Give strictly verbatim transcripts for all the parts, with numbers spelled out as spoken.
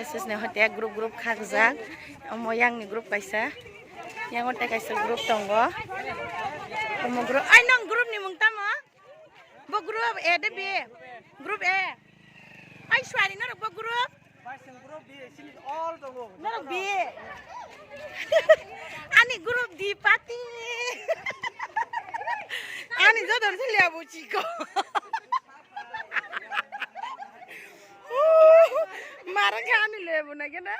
Sisne hote group group khakjak. Omo yang ni group kaisa. Yang hote kaisa group tongo. Omo group. Ai, nong group ni mung tamo? Bo group A de B? Group A. Ai, suari norok bo group? Norok B. Ani group D party. Ani jodor se liya bo chiko. Mara khe ani lebu na kena.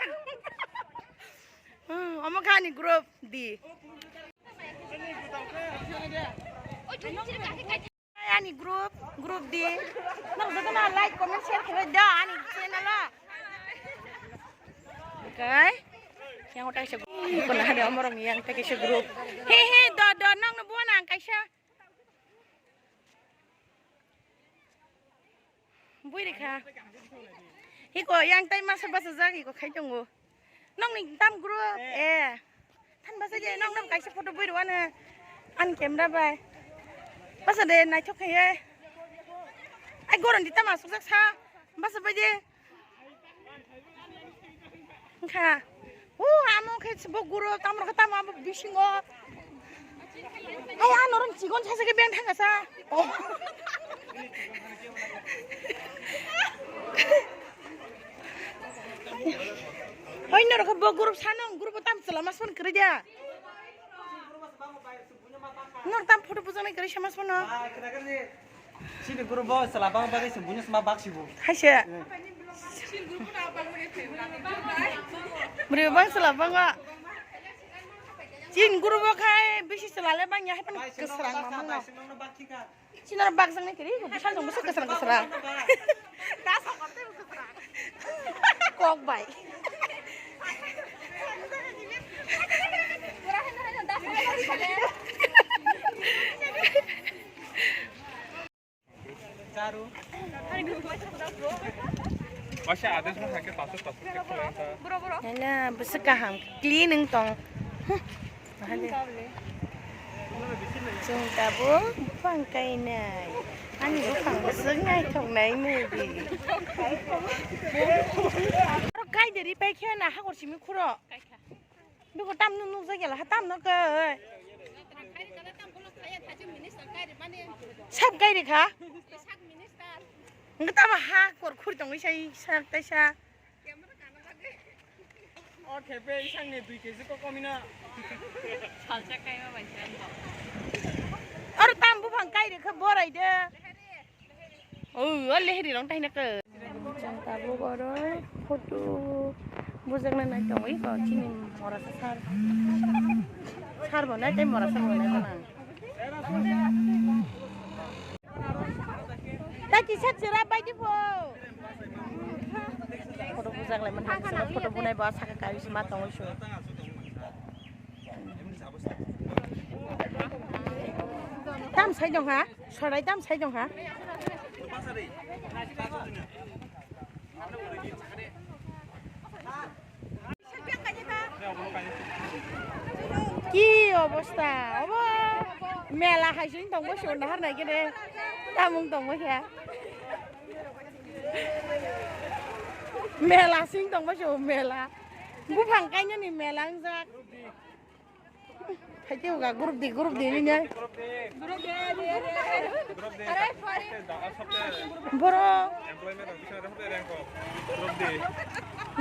Hmm, omo khe ani group D. Ani group, group D. Nang joto na like, comment, share khlai da ani channel o. Okay. Yang utai se group. Kono hade omorok yang teke se group. He he, do do, nang no buana ang kaisa. Bui rikha. Hiko yang tai masa basa jak hiko khai tongo. Nong ni tam group. Eh. Than basa je nong nong kaisa photo bui rwano. An camera bai. Basa de naithok khai. Ai goron di tama sukjak sa. Basa bai je. Wngkha. O amo khe bo guro, tamro khe tamo abo bisingo. Ai, ano rong chikon sa se ke ben thanga sa. Oh. Oi, noro khe bo group sanong, group tam chwla mas phone kwrwi dia. Nor tam photo bujang nai kwrwi sama sono. Chini guru bo chwla bang bagwi se buino sma bak sibo. Haise. Bri bang chwla bang. Chin guru bo khai bisi chwla le bang ya hai pan kwsrang ma mano. Chin oro bak jang nai kwrwi, bwsajwng bwswk kwsrang kwsrang. Kok bai. Kaisa ades ma hake paso paso ke khulai ta. Nana bwswk kaham clean wng tong. Chwng tabuk buphang kainai. Ani buphang bwswk naithok nai nai di. Aro kai de ri pai khe na hagor simi khuro. Biko tam nuk nuk jagela ha tam nuk kai. Sab kai de kha. Ngi tam ha kor khur tong sai sak tai sa. O thepe isang ni dui kg ko komina. Salsa kai ma bai sa. Aro tam buphang kai de kha borai de. Oh, o lehri rong taina ke. Chwng tabuk oro photo bujakna nai tongwi ko chini morasa sir. Sir bo nai tei morasa bo nai tongna. Ta kisa chwra bai di pho. Photo bujak lai man photo bunai bo saka kai ma tongwi su. Tam sai dong ha? Sorai tam sai dong ha? Ki obosta? Obo mela hai sing tong bo song nahar nai kene. Tamung tong bo khe. Mela sing tong bo song mela. Buphang kainani mela wngjak. Haite uga group di, group di ni ne. Boro.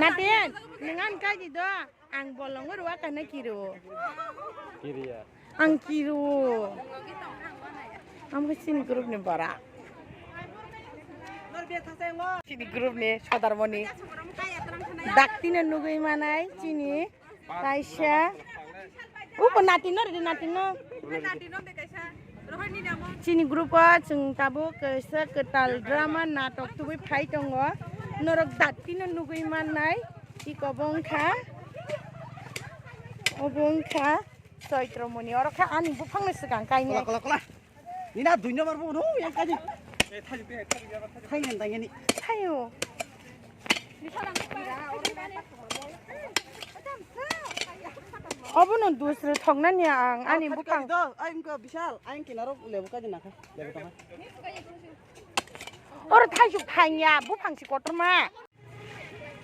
Natin, nang an kai di do. Ang bolong ro wa kana kiro. Kiriya. Ang kiro. Ang sin group ni bara. Chini group ni sodarmoni. Dakti no nugui manai chini. Kaisa. Uko natin no ridi natin no. Chini group o chwng tabuk kaisa kwtal drama natok tubui phai tongo. Norok dakti no nugui mannai. Iko bo wngkha. Obo wngkha Choitro Moni. Oro kha ani buphang ni swkang kainwi. Kola, kola, kola. Nina dui number bo no yang kaji. Thai ngan tang yani. Thayo. Obo no dusre thokna ni ang ani buphang. Ai ko Bishal, ang kinaro lebu kaji nakha. Lebu tong. Oro thaisuk thangya buphang si kotorma.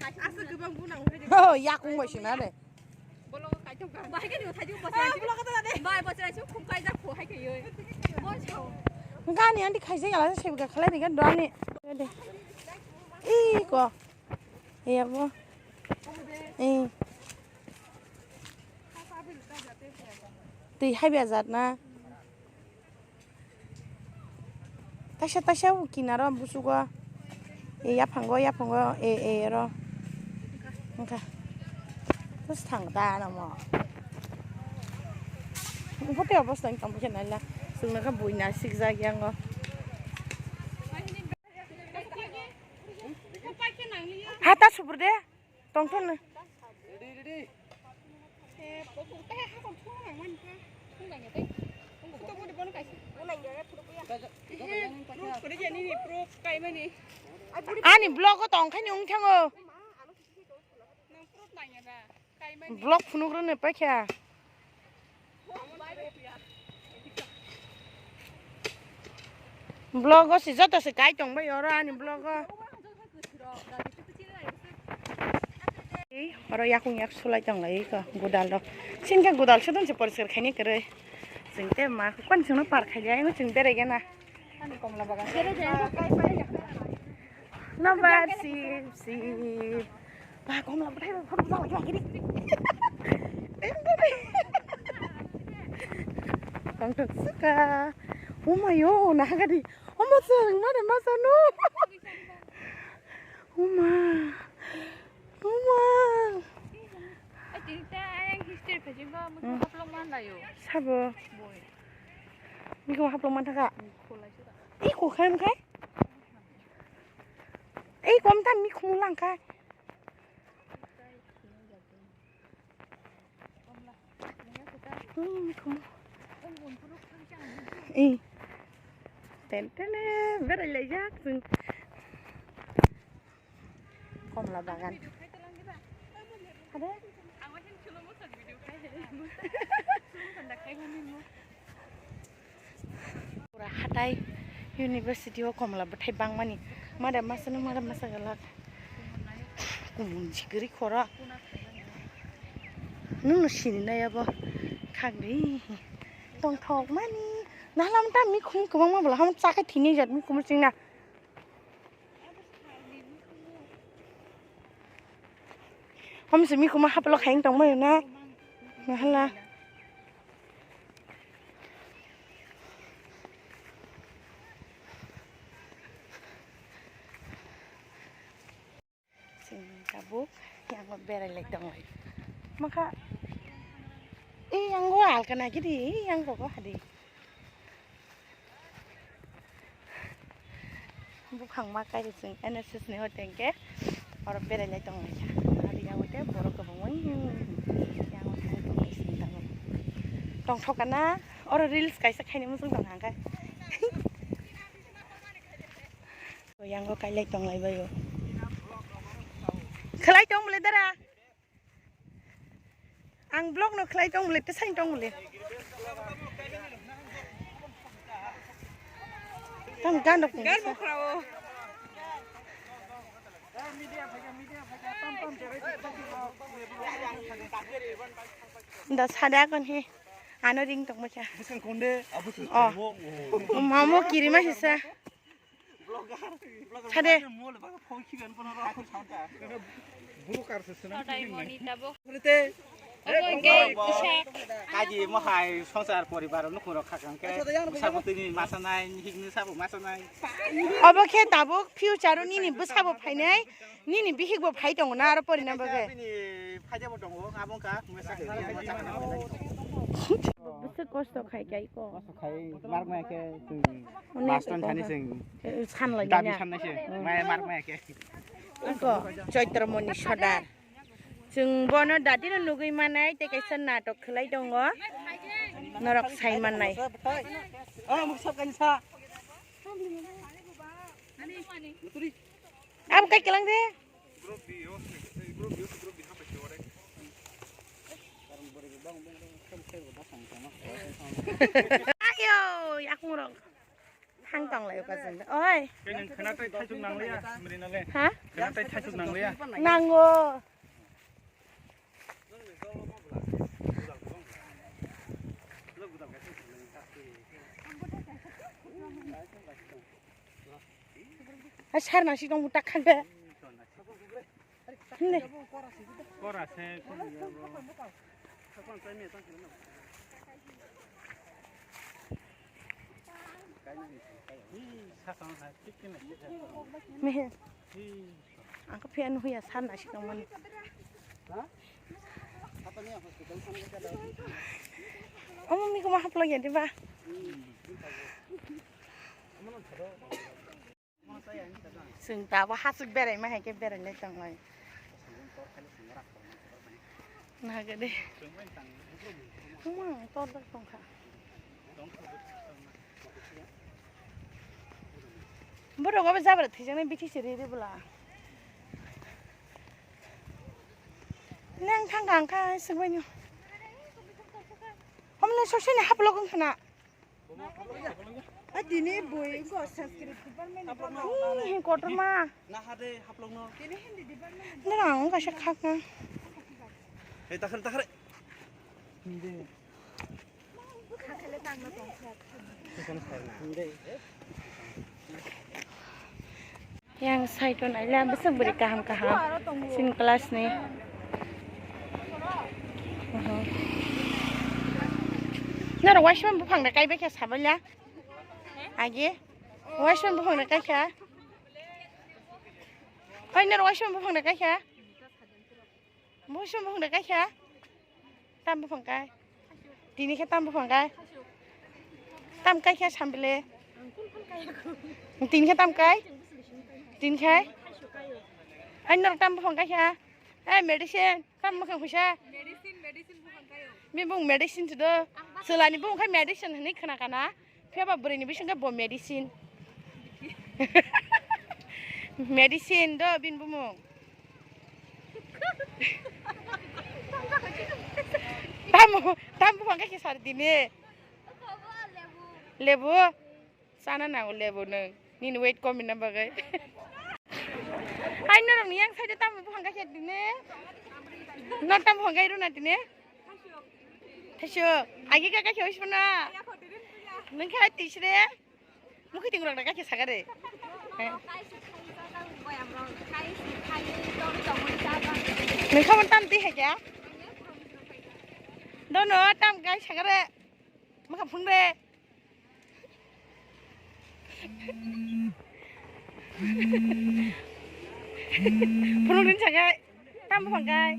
Asa kwbang bunang. Oh, yakung bai sina de. Bolo kaitok ka. Bai ke ni thaju bosra. Bolo kata de. Bai bosra chu khum kaijak kho hai ke yoi. Bosra. Gani anti khaijak ala se ga khalai de ga dwani. Iko. Iya bo. Eh. Twi hai bejak na. Taisa taisa o kinaro busugo. E yaphango yaphango e e ro. Wngkha. Bus thang da namo. Bote obosta wngkha bukhe naila. Chwngno khe buina sikjak yango. Hata subur de. Tongthon. Ani blogo tongkhe ni wngthango. Vlog phunuk rwno paikha. Vlog o se joto se kai tong bai oro ani vlog o. Ei, oro yakung yak sulai tong lai ko godal rok. Sini khe godal sodon se poriskar khaini kwrwi. Chwng te ma kwan chwngno par khai ya, chwng berai gana. Ani komla bagan. Nabar sip sip. Ba komla bwthai ba photo jala kya giri. Tong tong suka. Oh my oh, na gadi. Oh ma sir, ma de ma sa no. Oh ma. Oh ma. Ai, tini ta ayang history phaji ba, mo haplok man layo. Sabo. Boy. Mikung haplok man thaka. Kholai suka. Ih, ko khai khai. Ei, kom ta mikhumu langkha. Hmm, mikhumu. Ei. Ten ten, berai laijak chwng. Komla bagan. Hade? Pura hatai university o komla bwthai bangmani. Mada masano mada masa galak. Kumun jigiri khora. Nung no sini na yabo. Khagri. Tongthok mani. Nalam ta mikhum kwbangma bwla ham chakhe thini jat mikhum chingna. Hamsi mikhuma haplo khaing tongmani na. Nahala. Sini tabuk yang berai lai tong lai. Maka, eh, yang gua alkana gidi, eh, yang gua hadi. Bukhang ma kai chwng N S S ni hoite hwnkhe oro berai lai tong lai kha. Aro yang hoite borok kwbangma yang thang tong lai sini tabuk. Tongthok kana oro reels kaisa khaini muchung tong hang khe. Yang o kai lai tong lai bai o. Khlai tong bole dara. Ang vlog no khlai tong mole, tesai tong mole. Tam gan rok. Gan bokra o. Da sada kon he. Ano ring tong macha. Bwskang konde, abwskang Oh. Konde. Mamo kirima sisa. Sade. Kaji mohai songsar poribar nukhung rok khakang khe. Sabutini masanai, hikni sabo masanai. Obo khe tabuk future o nini bwsabo phainai, nini bihik bo phai tongo na aro porina bagwi. Bini phaida bo tongo, abo wngkha mesa. Bwswk kosto khai khai ko. Kosto khai mar maya khe chwng Onek mas ton thani khe chwng san lai dabi na. Sannai se, maya mar maya khe. Iko Choitro Moni Sodar. Chwng bono datino nugwi manai, tei kaisa natok khwlai tongo. Norok sai mannai. Abo kai kelang de. Ayo, yakung rok. Thang tong lai uka jeng. Oi. Khe nwng khwna tei thaichuk nang liya, mri nale. Ha? Khwna tei thaichuk nang liya. Nango. Ai, sar nasi tong butak khande. Hindi. Kora se, kora se. Mehe. Ang khe phiya nuhuya sar nasi tongmani. Omo miko ma haplo ya diba? Chwng tabuk hasik berai ma hai khe berai lai tong lai. Naga de. Uma tor tor tong kha. Borok obo jabra thwijak nai bithi se ri ri bwla. Nang thang kha ang kha swk bai no. Omo nai sok sini haplo kong khna. A tini bui ko Sanskrit department ni kono. Ih, kotorma. Na hade haplokno. Tini Hindi department. Nang ang kaisa khakha. Hei, takhre, takhre. Hindi. Khakhele tangna tongkha. Hindi. Yang side o naila bwswk bwrwi kaham kaham chini class ni. Oho. Norok waisa buphang da kaibai khe sabaila agi waisa buphang da kaikha. Oi norok waisa buphang da kaikha. Buphang da kaikha. Tam buphang kai. Tini khe tam buphang kai. Tam kai khe sambile. Tini khe tam kai. Tini khe. Ai norok tam buphang kai kha. Ai medicine. Tam buphang khuisa. Medicine, medicine buphang kai. Mi bung medicine tudo. Selani bung khai medicine hini khna kana. Phiya ba bwrwi ni bising khe bo medicine. Medicine do bini bumung. Tamo, tamo buphang khe sar dini. Lebu. Sana nango lebu nwng. Nini weight kom na bagwi. Hai norok ni yang side tamo buphang khe dini. No tamo buphang khe runa dini. Thaisuk, agi ka kaisa oismana. Nung khe tisre. Mukhi ting rok kaisa sagare. Nung khamon tam ti hai kya? Dono tam kai sagare. Mukha phungre. Phunuk din sakai. Tam buphang kai.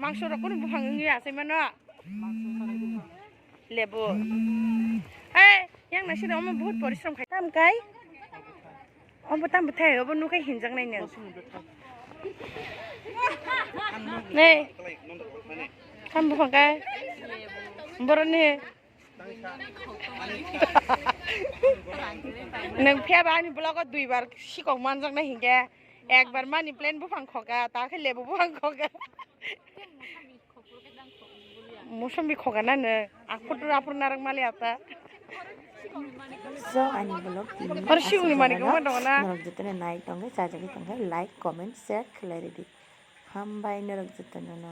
Mangso rok kunu buphang wngya asai mano. Lebu. Ai, yang nasi omo bahut porishrom khai. Tam kai. Obo tam bwthai, obo nukai hinjak nai nang. Nei. Tam buphang kai. Boroni. Nwng phiya ba ani vlog o duibar sikok manjaknai hinkhe, ekbar money plant buphang khoka, ta khe lebu buphang khoka. Mosombi khoka na nwng, aphuru aphuru narwk mali ata. So, ani vlog tini Oro sikni mani aswk kwma tongo na? Norok jotono nai tongkhe, chajagwi tongkhe, like, comment, share khlai ridi. Hambai norok jotono no.